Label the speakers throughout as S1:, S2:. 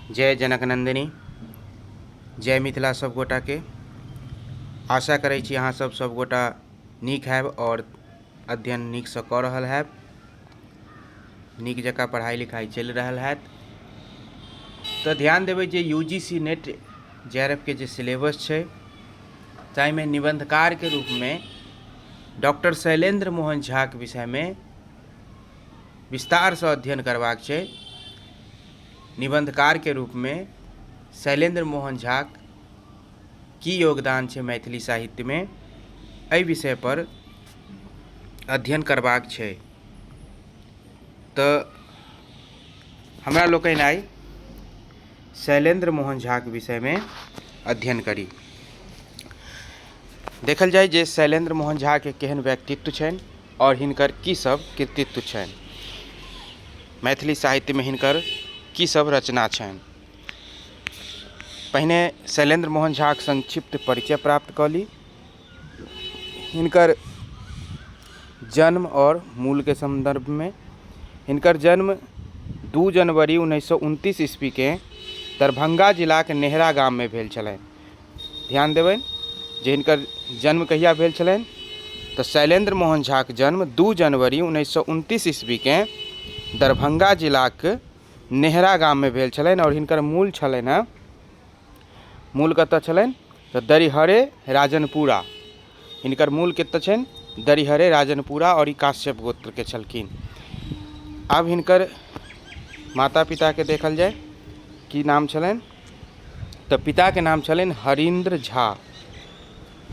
S1: जय जनकनन्दिनी, जय मिथिला सब गोटाके। आशा करै छी अहाँ सब सब गोटा नीक हैब आओर अध्ययन नीकसँ कऽ रहल हैब, नीक जकाँ पढ़ाइ लिखाइ चलि रहल हैत। तऽ ध्यान देबै जे U G C NET J R F के जे सिलेबस छै ताहिमे निबन्धकारके रूपमे डॉक्टर शैलेन्द्र मोहन झाके विषयमे विस्तारसँ अध्ययन करबाक छै। निबन्धकारके रूपमे शैलेन्द्र मोहन झाक की योगदान छै मैथिली साहित्यमे, एहि विषयपर अध्ययन करबाक छै। तऽ हमरा लोकनि आइ शैलेन्द्र मोहन झाक विषयमे अध्ययन करी। देखल जाय जे शैलेन्द्र मोहन झाके केहन व्यक्तित्व छनि आओर हिनकर की सब कृतित्व छनि, मैथिली साहित्यमे हिनकर की सब रचना छनि। पहिने शैलेन्द्र मोहन झाक संक्षिप्त परिचय प्राप्त कऽ ली। हिनकर जन्म आओर मूलके सन्दर्भमे हिनकर जन्म 2 जनवरी 1929 ईस्वीके दरभंगा जिलाके नेहरा गाममे भेल छलनि। ध्यान देबनि जे हिनकर जन्म कहिया भेल छलनि, तऽ शैलेन्द्र मोहन झाक जन्म 2 जनवरी 1929 ईस्वीके दरभंगा जिलाक नेहरा गाममे भेल छलनि आओर हिनकर मूल छलनि हँ, मूल कतऽ छलनि तऽ दरिहरे राजनपुरा। हिनकर मूल कतऽ छनि, दरिहरे राजनपुरा, आओर ई काश्यप गोत्रके छलखिन। आब हिनकर माता पिताके देखल जाय की नाम छलनि, तऽ पिताके नाम छलनि हरीन्द्र झा।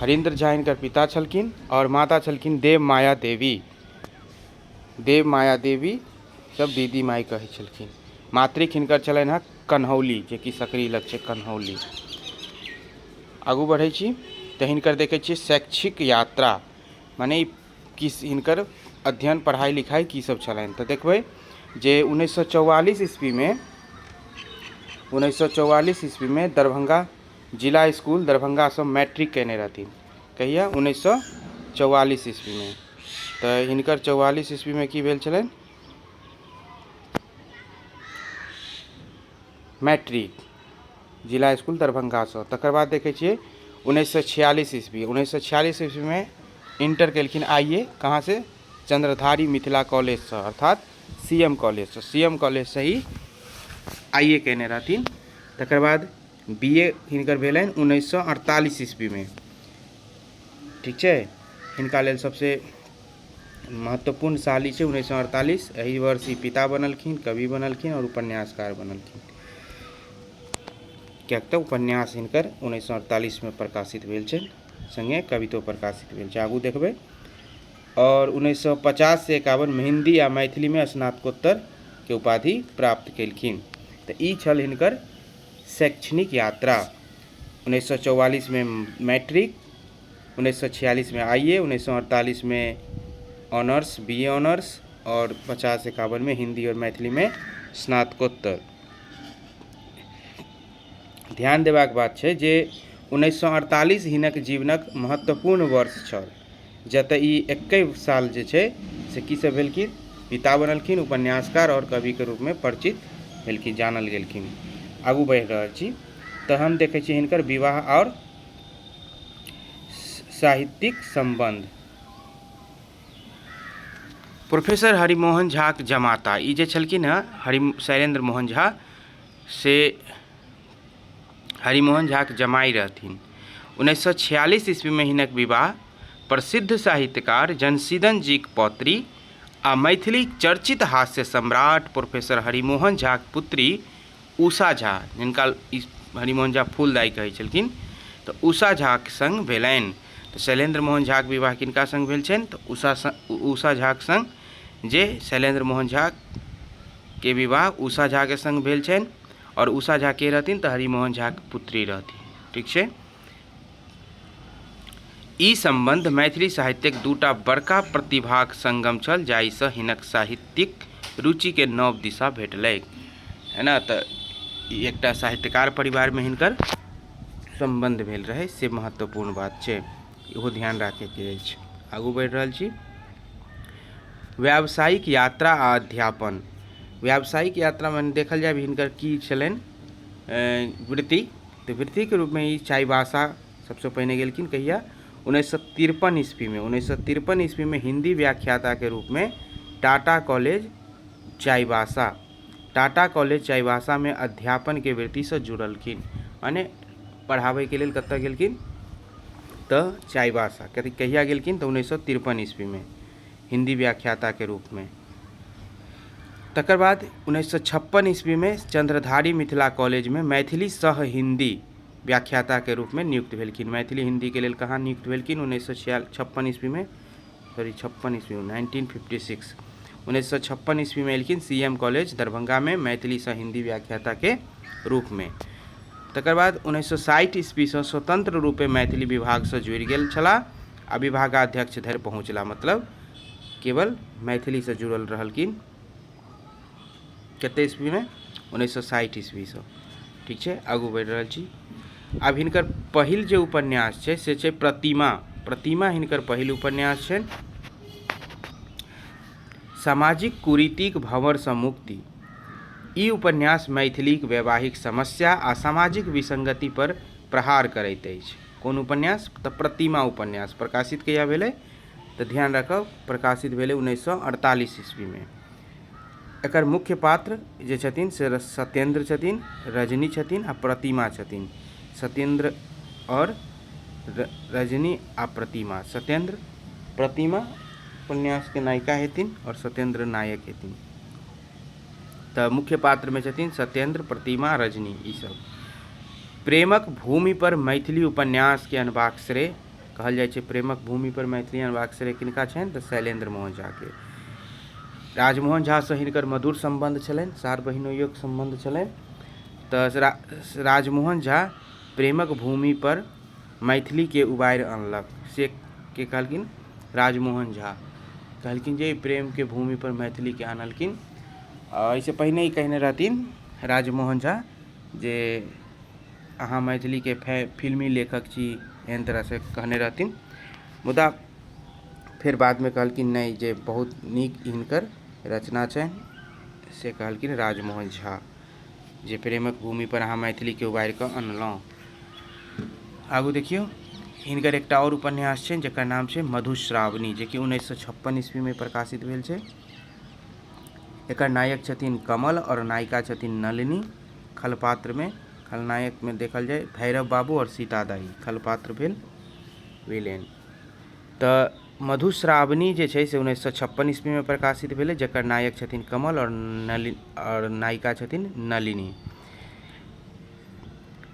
S1: हरीन्द्र झा हिनकर पिता छलखिन आओर माता छलखिन देव माया देवी। देव माया देवी सब दीदी माइ कहै छलखिन। मातृक हिनकर छलनि हँ कन्हौली, जेकि सकरी लग छै कन्हौली। आगू बढ़ै छी तऽ हिनकर देखै छियै शैक्षिक यात्रा, माने की हिनकर अध्ययन पढ़ाइ लिखाइ की सब छलनि। तऽ देखबै जे 1944 ईस्वीमे, 1944 ईस्वीमे दरभंगा जिला स्कूल दरभंगासँ मैट्रिक कयने रहथिन। कहिया? 1944 ईस्वीमे। तऽ हिनकर 44 ईस्वीमे की भेल छलनि? मैट्रिक जिला स्कूल दरभंगासँ। तकर बाद देखै छियै 1946 ईस्वी, 1946 ईस्वीमे इंटर केलखिन आई ए, कहाँसँ? चंद्रधारी मिथिला कॉलेजसँ, अर्थात सी एम कॉलेजसँ। सी एम कॉलेजसँ ही आई ए कयने रहथिन। तकर बाद बी ए हिनकर भेलनि 1948 ईस्वीमे। ठीक छै, हिनका लेल सबसँ महत्वपूर्ण साल ई छै 1948। एहि वर्ष ई पिता बनलखिन, कवि बनलखिन आओर उपन्यासकार बनलखिन, किएक तऽ उपन्यास हिनकर 1948मे प्रकाशित भेल छनि, सङ्गे कवितो प्रकाशित भेल छै। आगू देखबै। आओर 1950 से 51 मे हिन्दी आ मैथिलीमे स्नातकोत्तरके उपाधि प्राप्त केलखिन। तऽ ई छल हिनकर शैक्षणिक यात्रा। 1944मे मैट्रिक, 1946मे आई ए, 1948मे ऑनर्स, बी ए ऑनर्स, आओर 50 51मे हिन्दी आओर मैथिलीमे स्नातकोत्तर। ध्यान देबाक बात छै जे 1948 हिनक जीवनक महत्वपूर्ण वर्ष छल, जतय ई एक्के साल जे छै से की सब भेलखिन, पिता बनलखिन, उपन्यासकार आओर कविके रूपमे परिचित भेलखिन, जानल गेलखिन। आगू बढ़ि रहल छी तहन देखै छी हिनकर विवाह आओर साहित्यिक सम्बन्ध। प्रोफेसर हरिमोहन झाक जमाता ई जे छलखिन हँ शैलेन्द्र मोहन झा, से हरिमोहन झाक जमाइ रहथिन। 1946 ईस्वीमे हिनक विवाह प्रसिद्ध साहित्यकार जनसीदन जीक पौत्री आ मैथिलीक चर्चित हास्य सम्राट प्रोफेसर हरिमोहन झाक पुत्री उषा झा, जिनका ई हरिमोहन झा फूलदाइ कहै छलखिन, तऽ उषा झाक सङ्ग भेलनि। तऽ शैलेन्द्र मोहन झाक विवाह किनका सङ्ग भेल छनि? तऽ उषा झाक सङ्ग, जे शैलेन्द्र मोहन झाके विवाह उषा झाके सङ्ग भेल छनि। आओर उषा झा के रहथिन? तऽ हरिमोहन झाक पुत्री रहथिन। ठीक छै। ई सम्बन्ध मैथिली साहित्यक दूटा बड़का प्रतिभाक संगम छल, जाहिसँ हिनक साहित्यिक रुचिके नव दिशा भेटलैक, है ना। तऽ ई एकटा साहित्यकार परिवारमे हिनकर सम्बन्ध भेल रहै, से महत्वपूर्ण बात छै, इहो ध्यान राखैके अछि। आगू बढ़ि रहल छी। व्यावसायिक यात्रा आ अध्यापन। व्यावसायिक यात्रामे देखल जाय हिनकर की छलनि। वृत्ति, तऽ वृत्तिके रूपमे ई चाईबासा सबसँ पहिने गेलखिन। कहिया? 1953 ईस्वीमे। 1953 ईस्वीमे हिन्दी व्याख्याताके रूपमे टाटा कॉलेज चाईबासा, टाटा कॉलेज चाईबासामे अध्यापनके वृत्तिसँ जुड़लखिन। माने पढ़ाबैके लेल कतऽ गेलखिन? तऽ चाईबासा। कहिया गेलखिन? तऽ 1953 ईस्वीमे हिन्दी व्याख्याताके रूपमे। तकर बाद 1956 ईस्वीमे चंद्रधारी मिथिला कॉलेजमे मैथिली सह हिन्दी व्याख्याताके रूपमे नियुक्त भेलखिन। मैथिली हिन्दीके लेल कहाँ नियुक्त भेलखिन? 1956 ईस्वीमे, सॉरी 56 ईस्वीमे, 1956, 1956 ईस्वीमे एलखिन सी एम कॉलेज दरभंगामे मैथिली सह हिन्दी व्याख्याताके रूपमे। तकर बाद 1960 ईस्वीसँ स्वतंत्र रूपे मैथिली विभागसँ जुड़ि गेल छलाह आ विभागाध्यक्ष धरि पहुँचला। मतलब केवल मैथिलीसँ जुड़ल रहलखिन। कते ईस्वीमे? 1960 ईस्वीसँ। ठीक छै, आगू बढ़ि रहल छी। आब हिनकर पहिल जे उपन्यास छै से छै प्रतिमा। प्रतिमा हिनकर पहिल उपन्यास छनि। सामाजिक कुरीतिक भंवरसँ मुक्ति ई उपन्यास मैथिलीक वैवाहिक समस्या आ सामाजिक विसंगति पर प्रहार करैत अछि। कोन उपन्यास? तऽ प्रतिमा उपन्यास। प्रकाशित कहिया भेलै? तऽ ध्यान राखब, प्रकाशित भेलै 1948 ईस्वीमे। एकर मुख्य पात्र जे छथिन से सत्येन्द्र छथिन, रजनी छथिन आ प्रतिमा छथिन। सत्येन्द्र आओर रजनी आ प्रतिमा। सत्येन्द्र प्रतिमा उपन्यासके नायिका हेथिन आओर सत्येन्द्र नायक हेथिन। तऽ मुख्य पात्रमे छथिन सत्येन्द्र, प्रतिमा, रजनी ई सब। प्रेमक भूमि पर मैथिली उपन्यासके अनबाक श्रेय कहल जाइ छै। प्रेमक भूमि पर मैथिली अनबाक श्रेय किनका छनि? तऽ शैलेन्द्र मोहन झाके। राजमोहन झासँ हिनकर मधुर सम्बन्ध छलनि, सार बहिनोइयोके सम्बन्ध छलनि। तऽ राजमोहन झा प्रेमक भूमि पर मैथिलीके उबारि अनलक, से के कहलखिन? राजमोहन झा कहलखिन जे प्रेमके भूमि पर मैथिलीके आनलखिन। एहिसँ पहिने ई कहने रहथिन राजमोहन झा जे अहाँ मैथिलीके फिल्मी लेखक छी, एहन तरहसँ कहने रहथिन। मुदा फेर बादमे कहलखिन नहि जे बहुत नीक हिनकर रचना छनि, से कहलखिन राजमोहन झा जे प्रेमक भूमिपर अहाँ मैथिलीके उबारि कऽ अनलहुँ। आगू देखियौ, हिनकर एकटा आओर उपन्यास छनि जकर नाम छै मधुश्रावणी, जेकि 1956 ईस्वीमे प्रकाशित भेल छै। एकर नायक छथिन कमल आओर नायिका छथिन नलिनी। खलपात्रमे खलनायकमे देखल जाय भैरव बाबू आओर सीता दाई खलपात्र भेल विलेन। तऽ मधुश्रावणी जे छै से 1956 ईस्वीमे प्रकाशित भेलै, जकर नायक छथिन कमल आओर नलि आओर नायिका छथिन नलिनी।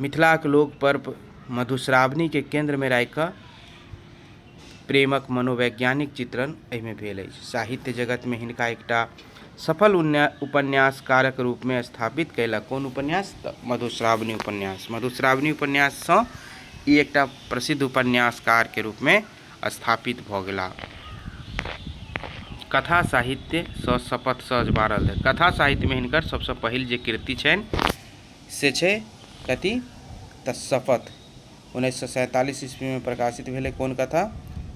S1: मिथिलाक लोक पर्व मधुश्रावणीके केन्द्रमे राखि कऽ प्रेमक मनोवैज्ञानिक चित्रण एहिमे भेल अछि। साहित्य जगतमे हिनका एकटा सफल उपन्यासकारक रूपमे स्थापित कयलक। कोन उपन्यास? तऽ मधुश्रावणी उपन्यास। मधुश्रावणी उपन्याससँ ई एकटा प्रसिद्ध उपन्यासकारके रूपमे स्थापित भऽ गेलाह। कथा साहित्यसँ शपथ सहज बारल। कथा साहित्यमे हिनकर सभसँ पहिल जे कृति छनि से छै कथी? तऽ शपथ। 1947 ईस्वीमे प्रकाशित भेलै। कोन कथा?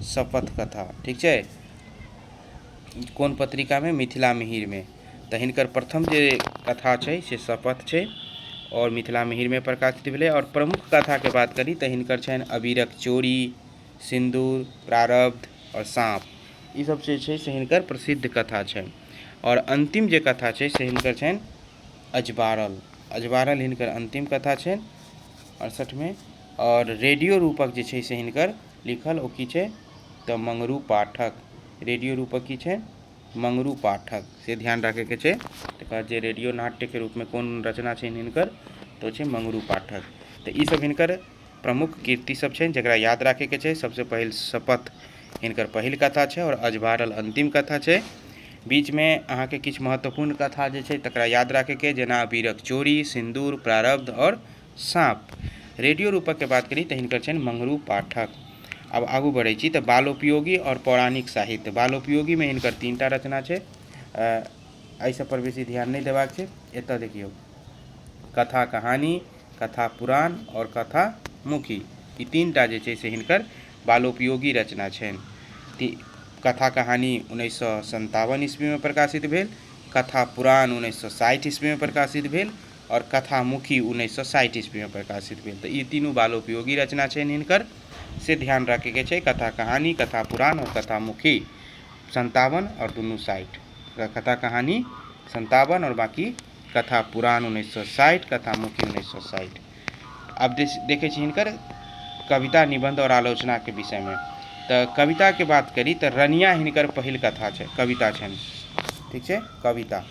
S1: शपथ कथा। ठीक छै। कोन पत्रिकामे? मिथिला मिहिरमे। तऽ हिनकर प्रथम जे कथा छै से शपथ छै आओर मिथिला मिहिरमे प्रकाशित भेलै। आओर प्रमुख कथाके बात करी तऽ हिनकर छनि अबीरक चोरी, सिन्दूर, प्रारब्ध आओर साँप। ई सब जे छै से हिनकर प्रसिद्ध कथा छनि। आओर अन्तिम जे कथा छै से हिनकर छनि अजबारल। अजबारल हिनकर अन्तिम कथा छनि 68मे। आओर रेडियो रूपक जे छै से हिनकर लिखल ओ की छै? तऽ मंगरू पाठक। रेडियो रूपक की छै? मंगरू पाठक, से ध्यान राखैके छै। तकर बाद जे रेडियो नाट्यके रूपमे कोन रचना छनि हिनकर, तऽ ओ छै मंगरू पाठक। तऽ ई सब हिनकर प्रमुख कीर्ति सब छनि जकरा याद राखैके छै। सबसँ पहिल शपथ हिनकर पहिल कथा छै आओर अजबारल अन्तिम कथा छै। बीचमे अहाँके किछु महत्वपूर्ण कथा जे छै तकरा याद राखैके, जेना अबीरक चोरी, सिन्दूर, प्रारब्ध आओर साँप। रेडियो रूपकके बात करी तऽ हिनकर छनि मंगरू पाठक। आब आगू बढ़ै छी तऽ बालोपयोगी आओर पौराणिक साहित्य। बालोपयोगीमे हिनकर 3टा रचना छै। एहि सब पर बेसी ध्यान नहि देबाक छै। एतऽ देखियौ कथा कहानी, कथा पुराण आओर कथा मुखी, ई 3टा जे छै से हिनकर बालोपयोगी रचना छनि। कथा कहानी 1957 ईस्वीमे प्रकाशित भेल, कथा पुराण 1960 ईस्वीमे प्रकाशित भेल आओर कथामुखी 1960 ईस्वीमे प्रकाशित भेल। तऽ ई तीनू बालोपयोगी रचना छनि हिनकर, से ध्यान रखैके छै। कथा कहानी, कथा पुराण आओर कथामुखी 57 आओर दुनू 60। कथा कहानी 57 आओर बाँकी कथा पुराण 1960, कथामुखी 1960। आब देखै छी हिनकर कविता, निबन्ध आओर आलोचनाके विषयमे। तऽ कविताके बात करी तऽ रनिया हिनकर पहिल कथा छै, कविता छनि। ठीक छै, कविता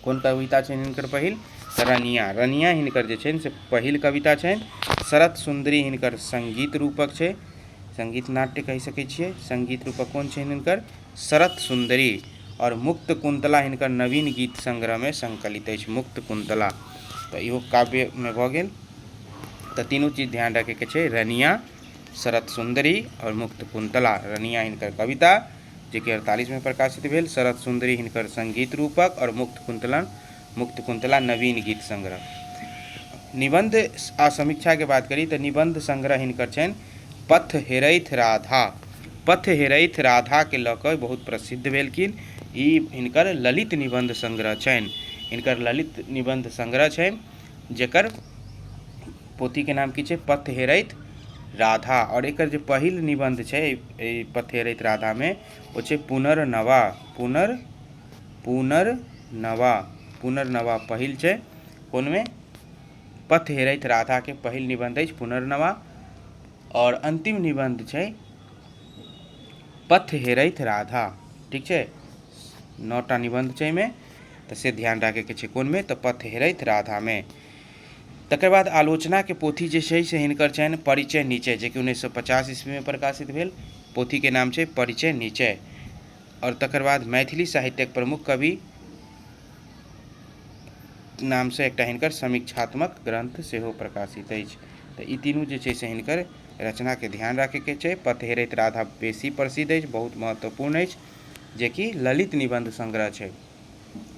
S1: कोन कविता छनि हिनकर पहिल? तऽ रनिया। रनिया हिनकर जे छनि से पहिल कविता छनि। शरत सुन्दरी हिनकर सङ्गीत रूपक छै, सङ्गीत नाट्य कहि सकै छियै। सङ्गीत रूपक कोन छनि हिनकर? शरत सुन्दरी। आओर मुक्त कुन्तला हिनकर नवीन गीत संग्रहमे संकलित अछि, मुक्त कुन्तला। तऽ इहो काव्यमे भऽ गेल। तऽ तीनू चीज ध्यान रखैके छै, रनिया, शरत सुन्दरी आओर मुक्त कुन्तला। रनिया हिनकर कविता जेकि 48मे प्रकाशित भेल, शरत सुन्दरी हिनकर सङ्गीत रूपक आओर मुक्त कुन्तला नवीन गीत संग्रह। निबन्ध आ समीक्षाके बात करी तऽ निबन्ध संग्रह हिनकर छनि पथ हेरैथ राधा। पथ हेरैथ राधाके लऽ कऽ बहुत प्रसिद्ध भेलखिन। ई हिनकर ललित निबन्ध संग्रह छनि, हिनकर ललित निबन्ध संग्रह छनि जकर पोथीके नाम की छै? पथ हेरैत राधा। आओर एकर जे पहिल निबन्ध छै एहि पथ हेरैत राधामे ओ छै पुनर्नवा। पुनर्नवा, पुनर्नवा पहिल छै। कोनमे? पथ हेरैत राधाके पहिल निबन्ध अछि पुनर्नवा। आओर अन्तिम निबन्ध छै पथ हेरैत राधा। ठीक छै, 9टा निबन्ध छै एहिमे, तऽ से ध्यान राखैके छै। कोनमे? तऽ पथ हेरैत राधामे। तकर बाद आलोचनाके पोथी जे छै से हिनकर छनि परिचय निचय, जेकि 1950 ईस्वीमे प्रकाशित भेल। पोथीके नाम छै परिचय निचय। आओर तकर बाद मैथिली साहित्यक प्रमुख कवि नामसँ एकटा हिनकर समीक्षात्मक ग्रन्थ सेहो प्रकाशित अछि। तऽ ई तीनू जे छै से हिनकर रचनाके ध्यान राखैके छै। पथ हेरैत राधा बेसी प्रसिद्ध अछि, बहुत महत्वपूर्ण अछि, जेकि ललित निबन्ध संग्रह छै।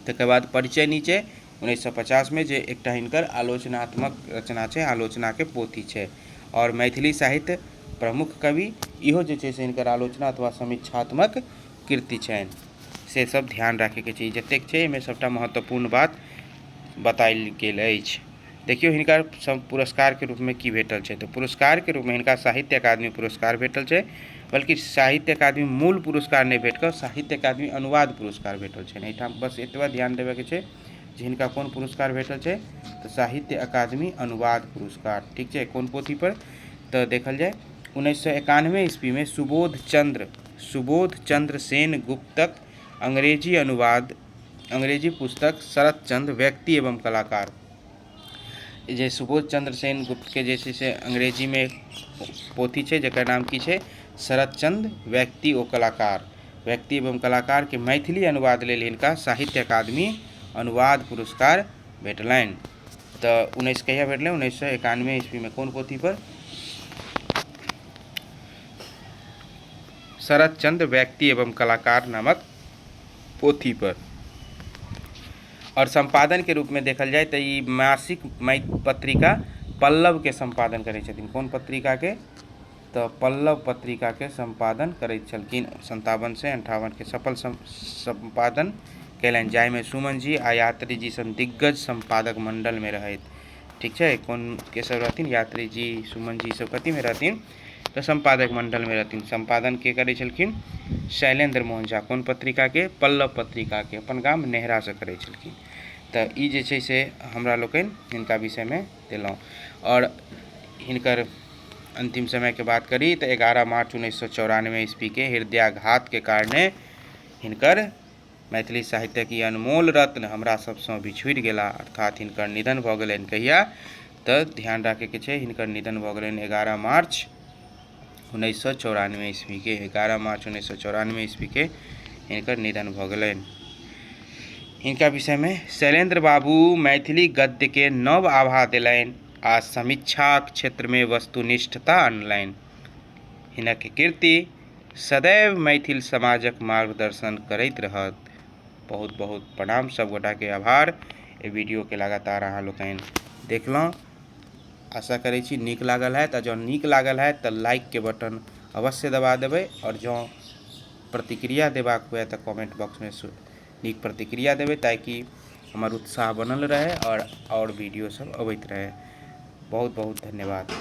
S1: तकर बाद परिचय नीचे 1950मे जे एकटा हिनकर आलोचनात्मक रचना छै, आलोचनाके पोथी छै। आओर मैथिली साहित्य प्रमुख कवि इहो जे छै से हिनकर आलोचना अथवा समीक्षात्मक कृति छनि। से सब ध्यान राखैके छै। जतेक छै एहिमे सबटा महत्वपूर्ण बात बतायल गेल अछि। देखियौ हिनका सब पुरस्कारके रूपमे की भेटल छै। तऽ पुरस्कारके रूपमे हिनका साहित्य अकादमी पुरस्कार भेटल छै, बल्कि साहित्य अकादमी मूल पुरस्कार नहि भेट कऽ साहित्य अकादमी अनुवाद पुरस्कार भेटल छनि। एहिठाम बस एतबा ध्यान देबयके छै जे हिनका कोन पुरस्कार भेटल छै, तऽ साहित्य अकादमी अनुवाद पुरस्कार। ठीक छै, कोन पोथीपर? तऽ देखल जाय 1991 ईस्वीमे सुबोध चंद्र सेन गुप्तक अंग्रेजी अनुवाद अंग्रेजी पुस्तक शरत चंद्र व्यक्ति एवं कलाकार, जे सुबोध चंद्र सेन गुप्तके जे छै से अंग्रेजीमे पोथी छै जकर नाम की छै? शरत चंद्र व्यक्ति ओ कलाकार। व्यक्ति एवं कलाकारके मैथिली अनुवाद लेल हिनका साहित्य अकादमी अनुवाद पुरस्कार भेटलनि। तऽ उन्नैस कहिया भेटलै? 1991 ईस्वीमे। कोन पोथीपर? शरत चंद्र व्यक्ति एवं कलाकार नामक पोथीपर। आओर सम्पादनके रूपमे देखल जाय तऽ ई मासिक पत्रिका पल्लवके सम्पादन करै छथिन। कोन पत्रिकाके? तऽ पल्लव पत्रिकाके सम्पादन करैत छलखिन। 57 से 58के सफल सम्पादन कयलनि, जाहिमे सुमन जी आ यात्री जी सन दिग्गज सम्पादक मण्डलमे रहथि। ठीक छै, कोन के सब रहथिन? यात्री जी, सुमन जी सब कथीमे रहथिन? तऽ सम्पादक मण्डलमे रहथिन। सम्पादन के करै छलखिन? शैलेन्द्र मोहन झा। कोन पत्रिकाके? पल्लव पत्रिकाके, अपन गाम नेहरासँ करै छलखिन। तऽ ई जे छै से हमरा लोकनि हिनका विषयमे देलहुँ। आओर हिनकर अन्तिम समयके बात करी तऽ 11 मार्च 1994 ईस्वीके हृदयाघातके कारणे हिनकर मैथिली साहित्यक ई अनमोल रत्न हमरा सभसँ बिछुड़ि गेला, अर्थात हिनकर निधन भऽ गेलनि। कहिया? तऽ ध्यान राखैके छै, हिनकर निधन भऽ गेलनि 11 मार्च 1994 ईस्वीके। 11 मार्च 1994 ईस्वीके हिनकर निधन भऽ गेलनि। हिनका विषयमे शैलेन्द्र बाबू मैथिली गद्यके नव आभा देलनि आ समीक्षाक क्षेत्रमे वस्तुनिष्ठता अनलनि। हिनक कीर्ति सदैव मैथिल समाजक मार्गदर्शन करैत रहत। बहुत बहुत प्रणाम, सब गोटाके आभार। एहि वीडियोके लगातार अहाँ लोकनि देखलहुँ, आशा करै छी नीक लागल हैत। आ जँ नीक लागल हैत तऽ लाइकके बटन अवश्य दबा देबै, आओर जँ प्रतिक्रिया देबाक हुए तऽ कमेंट बॉक्समे नीक प्रतिक्रिया देबै, ताकि हमर उत्साह बनल रहै आओर वीडियो सब अबैत रहै। बहुत बहुत धन्यवाद।